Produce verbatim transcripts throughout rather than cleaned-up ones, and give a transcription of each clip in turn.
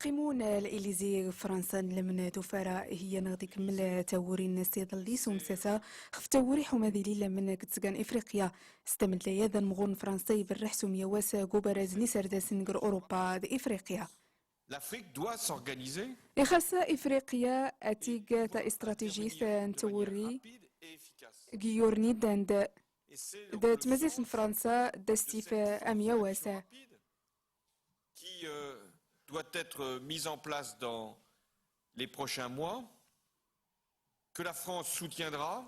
Qqimon l'Élysée Fransa n lmn d ufara, hiya nɣd ikmmel tawuri-ns iḍlli s umsasa xf tawuri ḥumadili lmn g tsga n Ifriqya. S tmlaya d anmɣur n Fransa ibrrḥ s umyawas g ubaraz n isrdasn gr Urupa d Ifriqya. L'Afrique doit s'organiser. Ixas Ifriqya ad tig taistratijit n tawuri g yurn iddan d tmazirt n Fransa d astif amyawas. Qui, euh, doit être mise en place dans les prochains mois, que la France soutiendra.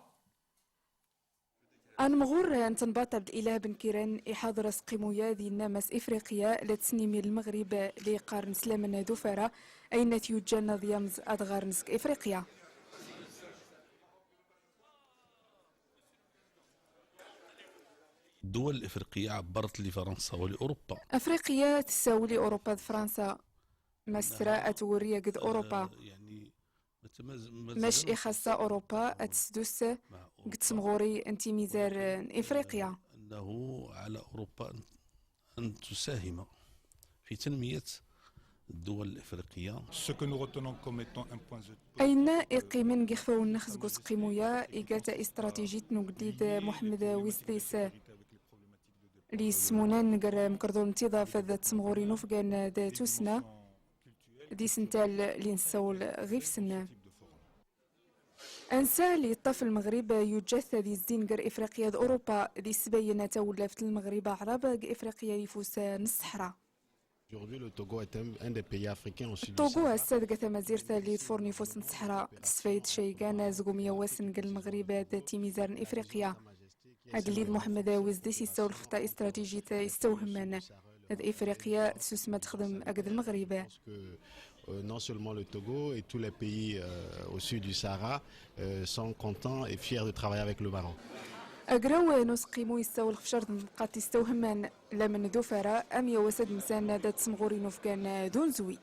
Anmɣur n tnbaḍt Abd Ilah Ben Kiran iḥaḍr asqqimu-ya ad inna Mass Ifriqya la tsnimir Lmɣrib la iqqarn s lmn d ufara, ayen a t-yujjan ad yamẓ adɣar-ns g Ifriqya. الدول الإفريقية عبرت لفرنسا ولأوروبا. Afriqya tessawel i Urupa d Fransa. Mas tra ad twurri agd Urupa. Mac ixaṣṣa Urupa ad tesdus g tsemɣuri n timizar n Ifriqya. أنه على أوروبا أن تساهم في تنمية الدول الإفريقية. Ce que nous retenons comme étant un point de... Ayen iqqimen g ixfawen-nnex g usqqimu-ya, iga taistratijit n ugellid Muḥemmed Wizdis, li yessmunan gr amkrdul n tiḍaf d tsemɣuri n ufgan d tussna, d isental li nessawel ɣif-sen. Ansa li yeṭṭaf Lmeɣrib yujja-t ad izzin gr Ifriqya d Urupa, di sbayen tawlaft n Lmeɣrib aɛrab g Ifriqya ifus n Ṣṣeḥra. Aujourd'hui, le Togo est un, un des pays africains au sud du Sahara. Ṭṭugu ass-a deg tamazirt li iḍfuren ifus n Ṣṣeḥra, tesfayed caygan zg umyawas g Lmeɣrib d timizar n Ifriqya. Agellid Muḥemmed Wizdis issawel xf taistratijit istewhemman. D Ifriqya tsusem ad txdem agd Lmeɣrib. Euh, non seulement le Togo et tous les pays, euh, au sud du Sahara, euh, sont contents et fiers de travailler avec le Maroc. Agraw n usqqimu issawel xf cert n tneqqaḍt istewhemman, lmn d ufara, amyawas ad msan d tsemɣuri n ufgan d unzwi.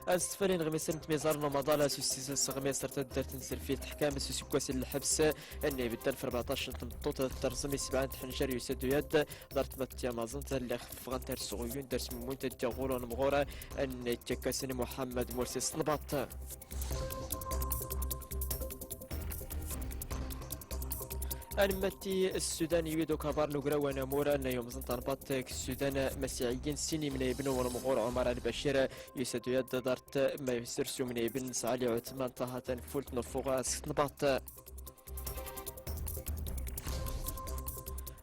Ad nestfali ɣmiṣer n tmiẓar n umaḍal s usises ɣmiṣer taddart n Zrfil teḥkam s useggas n lḥebs n ibeddan f rbeɛṭac n tmeṭṭut terẓem i sebɛa n tḥenjar yusa-d uyad ḍart ma tyameẓnt lliɣ ffɣent ar sɣuyun dars mummunt ad d-iɣul unmɣur n ittakasen Muḥemmed Mursi s tnebaḍt. Anmatti Ssudan iwi-d ukabar n ugraw anamur n yumẓan tanbaḍt g Ssudan masiɛiyin sin imnayben n unmɣur Umar Albacir yusa-d uyad ḍart ma yusers umnayben s Ali Utman Taha tanfult n ufuɣ s tnebaḍt.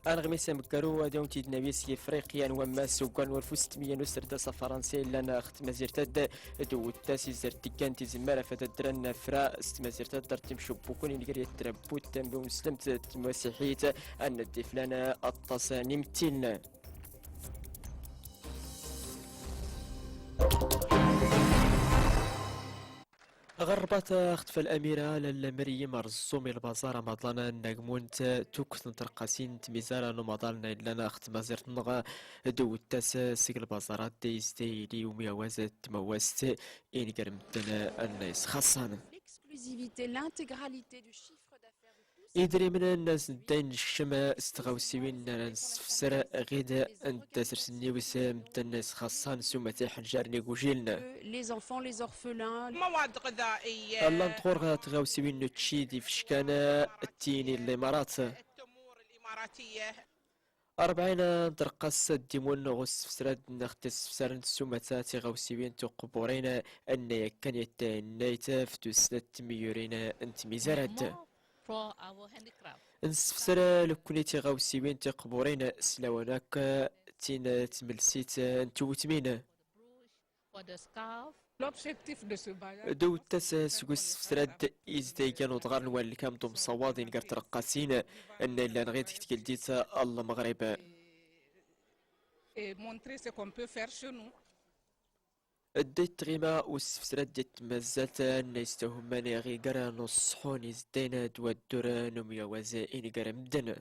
Anɣmis amggaru ad awen-t-id-nawi s Ifriqya n wammas uggar n walef u settmeyya n userddas afaransi illan ɣ tmazirt-ad d uwtas izertgan tizemmar afad ad dran afra s tmazirt-ad ḍart imcubbukun inger yat trabbut tambi uneslemt tmasiḥit ad n-dd-iflan aṭṭas n imettin. Ɣer Rrbaṭ, ɣ tfal amira, lalla Meryem, rẓum i lbaẓar amaḍlan n Nagmunt, tukt n treqqasin n tmizar n umaḍal n illan ɣ tmazirt-nneɣ, d uwtas seg lbaẓarat, izday ili umyawaz d tmawast inger medden n isxaṣṣan. L'exclusivité, l'intégralité du chiffre d'affaires de Idrimen n asen ddayn nekcem s tɣawsiwin n ara nsefser ɣid n tasers n iwis medden isxaṣṣan s umata iḥenjaren igujilen. Les enfants, les orphelins. Llant ɣur-ɣ tɣawsiwin n učči d ifeckan, tin n Limarat. Rebɛin n treqqas ad d-imun ɣur-s sefsrad neɣ tesfsaren s umata tiɣawsiwin tiqburin, anna yakkan yatta yennayt f tussna n tmiyurin n tmizarad. Nsefsar lukkni tiɣawsiwin tiqburin s lawan akk tin tmelsit n twetmin. D uwtas seg usefsrad izday gan uḍɣar n walkam d umṣawaḍ inger treqqasin, anna illan ɣid g tgeldit n Lmeɣrib. Ddayt tɣima usefsrad d tmazzalt anna istawhemman iɣ iger n uṣṣḥun izeddayn d waddur n umyawaz inger medden.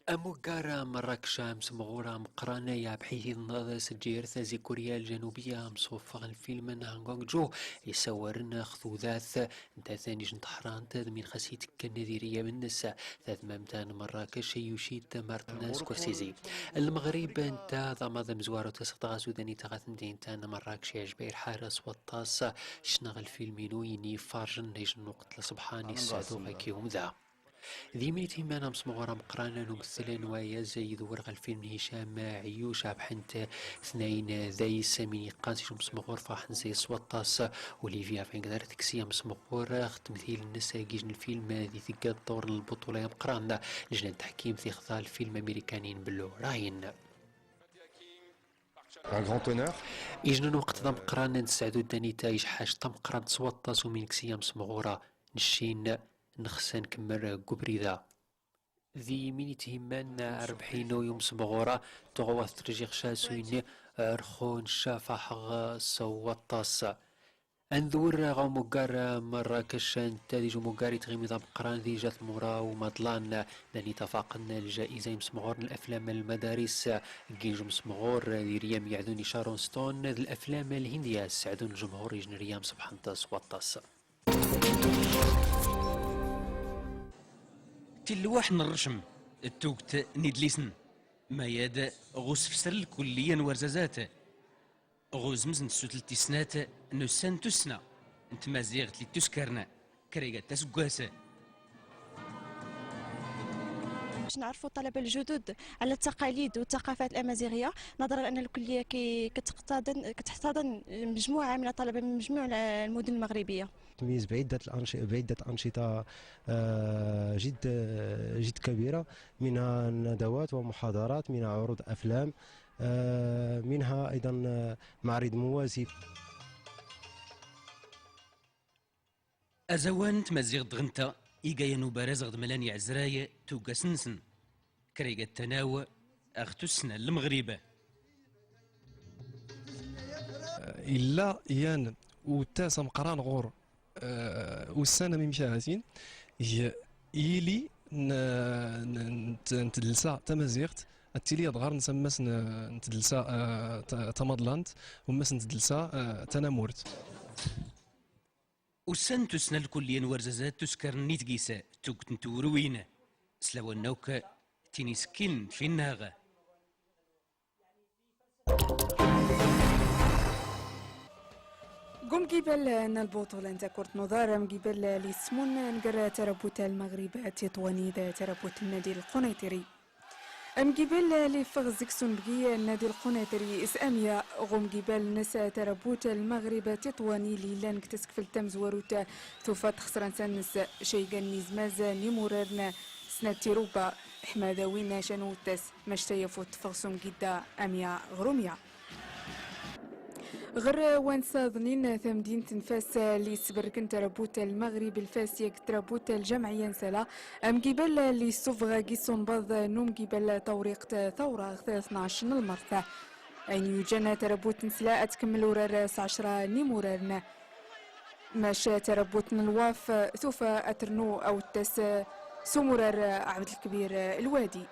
Amuggar n Marrakech amesmeɣur ameqqran i abḥithi n tseggurt Zi Kurya Ljanubiya, amsuffeɣ n lfilm n Hong Joon, isawren ɣ tudat n tatani n tḥerrant d min xas itekkan di rryam-nnes, tadmamt n Marrakech, yuci-d Martin Scorsese. Lmeɣrib nta d amaḍ amezwaru, tasɣt ɣas udanit ɣa temdint n Marrakech, iɛjeb-i lḥal s waṭas. Ccneɣ lfilm-inu ini ifarjen, ijennuq tla ṣṣebḥan, issaɛdu ɣa-k yumda. Di min ithimman amesmeɣur ameqqran n umethel n wayaz, idewwer ɣer lfilm n Hicam Ɛiyyuc, abḥant tnayin dayes, min iqqan s ijen umesmeɣur ferḥen zay-s s waṭas. Olivia Wengler teksi amesmeɣur ɣ temtil-nnes ɣ ijen lfilm di tegga ṭṭur n lbuṭula ameqqran. Lejna n teḥkim tixḍa lfilm amirikani n Blue Rain. Un grand honneur. Ijen n lweqt d ameqqran, nesseɛdu ddanit i tejḥact tameqqrant s waṭas, u min neksi amesmeɣur-a n Ccin, nexs a nkemmel g ubrid-a. Di min ithimman, rrbeḥ-inu i umesmeɣur-a, tuɣa wa tettrejiɣ casu ini, rxu n ccafaḥeɣ s waṭas. A ndewwer ɣa umuggar n Marrakech, nta d iju umuggar i tɣimi d ameqqran di ja tmura umaḍlan, dani tafaqen ljaiza i imesmeɣuren n laflam n lmadaris, g iju umesmeɣur di rryam iɛdun i Sharon Stone d laflam lhindiya, sseɛdun ljemhur ijen rryam ṣebḥen-t s waṭas. Tilwaḥ n rrcem d tugt n idlisen, maya-d ɣ usefser n lkulliya n warzazat, ɣ uzmez n tsutlt tis snat n ussan n tussna n tmaziɣt lli ttuskaren krigat aseggas. باش نعرفوا الطلبة الجدد على التقاليد والثقافات الأمازيغية، نظرا أن الكلية كي كتقتضن، كتحتضن مجموعة من الطلبة من مجموع المدن المغربية. تميز بعدة الأنش-، بعدة أنشطة، آه، جد، آه، جد كبيرة، منها ندوات ومحاضرات، منها عروض أفلام، آه، منها أيضًا، آه، معرض موازي. Azawan n tmaziɣt d ɣ nta iga yan ubaraz ɣ d mlan iɛezray tuggas-nsen. Krigat tanaw ɣ tussna n Lmeɣrib. Illa yan uttas ameqqran ɣur, eh, ussan amimcahatin, i-, yili n, n, n, n tdlsa tamaziɣt ad tili adɣar n ammas n, n tdlsa, eh, ta-, tamaḍlant, u ammas n tdlsa, eh, tanamurt. Ussan n tussna n lkulliya n warzazat tuskar n nitgis tugt n tewruwin. S lawan akk tin isekkin finnaɣ. G umgibal n lbuṭula n takurt n uḍar, amgibal lli ismun nger tarabut n Lmeɣrib Tiṭwani d tarabut n Nadi Lqunayṭiri. Amgibal lli iffeɣ zeg-s unebgi n Nadi Lqunayṭiri s amya ɣ umgibal-nnes tarabut n Lmeɣrib Tiṭwani lli illan g tasekfelt tamezwarut, tufa-d xesra-nnes caygan n izmaz n imuraren snat tirubba, ḥmada win acan uttas, mac tayafut teffeɣ s umgidda amya ɣer umya. Ɣer wansa aḍnin, tamdint n Fas lli isberken tarabut n Lmeɣrib Lfasi g trabut n Lǧamɛiyya n Sala, amgibal lli issufeɣ gis unbaḍ n umgibal tawriqt Tawraɣt tnac n lmert. Ayen yuǧan tarabut n Sla ad tkemmel urar s ɛecra n imuraren. Mac tarabut n Lwaf tufa ad ternu awettas s umurar Ɛebdelkbir Lwadi.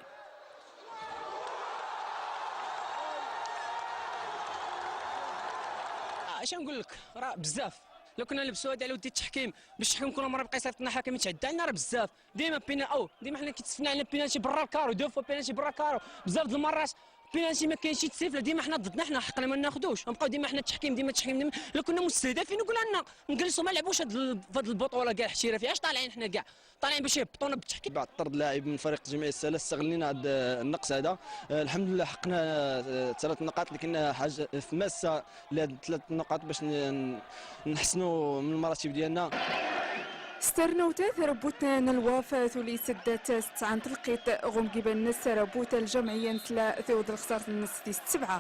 آه، اش نقول لك؟ راه بزاف. لو كنا نلبسوا هذا على ود التحكيم، باش التحكيم كل مره يبقى يصيفط لنا حكم يتعدى علينا، راه بزاف. ديما بينا-، او ديما حنا كيتسنى علينا بينالتي برا الكارو، دو فوا بينالتي برا الكارو. بزاف د المرات بينالتي ما كاينش يتسيفلا، ديما حنا ضدنا، حنا حقنا ما ناخذوش، نبقاو ديما حنا التحكيم، ديما التحكيم، ديما. لو كنا مستهدفين نقول لنا نجلسوا ما لعبوش هاد ال-، في هاد البطوله كاع الاحترافيه، اش طالعين حنا كاع؟ طالعين باش يهبطونا بالتحكيم. بعد طرد لاعب من فريق جمعية السلة استغلينا هاد النقص هذا. آه، الحمد لله حققنا، آه، ثلاث نقاط، لكن حاجة في ماسة لهاد الثلاث نقاط باش ن-، نحسنوا من المراتب ديالنا. Sterna u tala tarbut n Lwaf tuli sddat s tesɛa n telqit ɣ umgibal-nnes tarbut n Lǧamɛiyya n Sla, tiweḍ lexsart-nnes tis sebɛa.